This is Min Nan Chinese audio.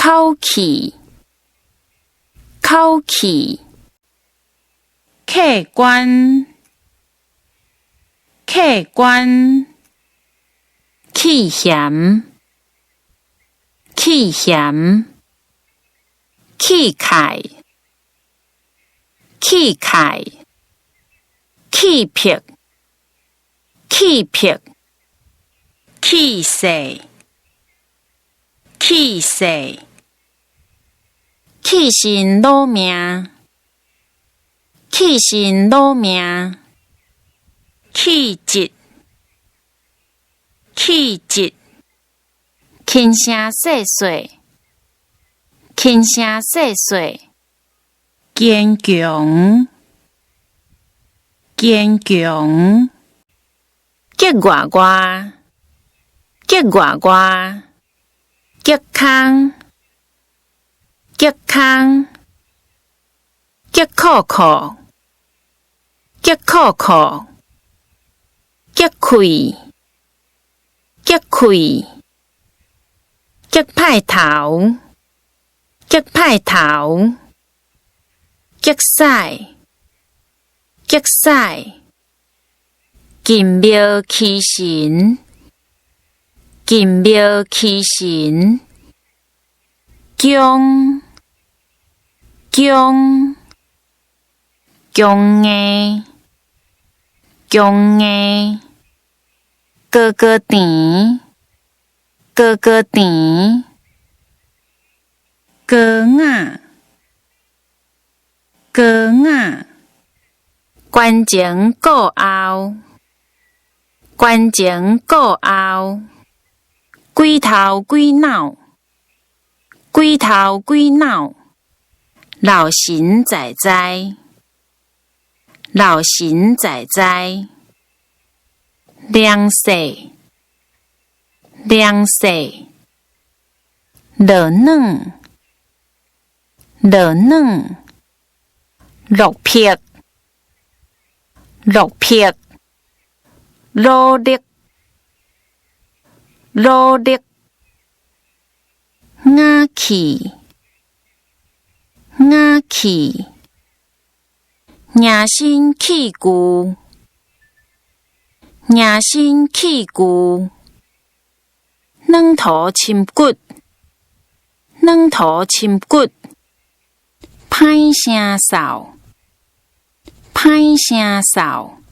口氣，口氣，客觀，客觀，氣嫌，氣嫌，氣概，氣概，氣魄，氣魄，氣勢，氣勢，氣身攞命，氣身攞命，氣質，氣質，輕聲細細，輕聲細細，堅強，堅強，激外外，激外外，激空，激空，激酷酷，激酷酷，激氣，激氣，激歹頭，激歹頭，激屎，激屎，近廟欺神，近廟欺神，強，強，強硬，強硬，高高甜，高高甜，高雅，高雅，關前顧後，關前顧後，鬼頭鬼腦，鬼頭鬼腦，老神在在，老神在在，涼勢，涼勢，落軟，落軟，落魄，落魄，努力，努力，雅氣，雅氣，迎新棄舊，迎新棄舊，軟塗深骨，軟塗深骨，歹聲嗽，歹聲嗽。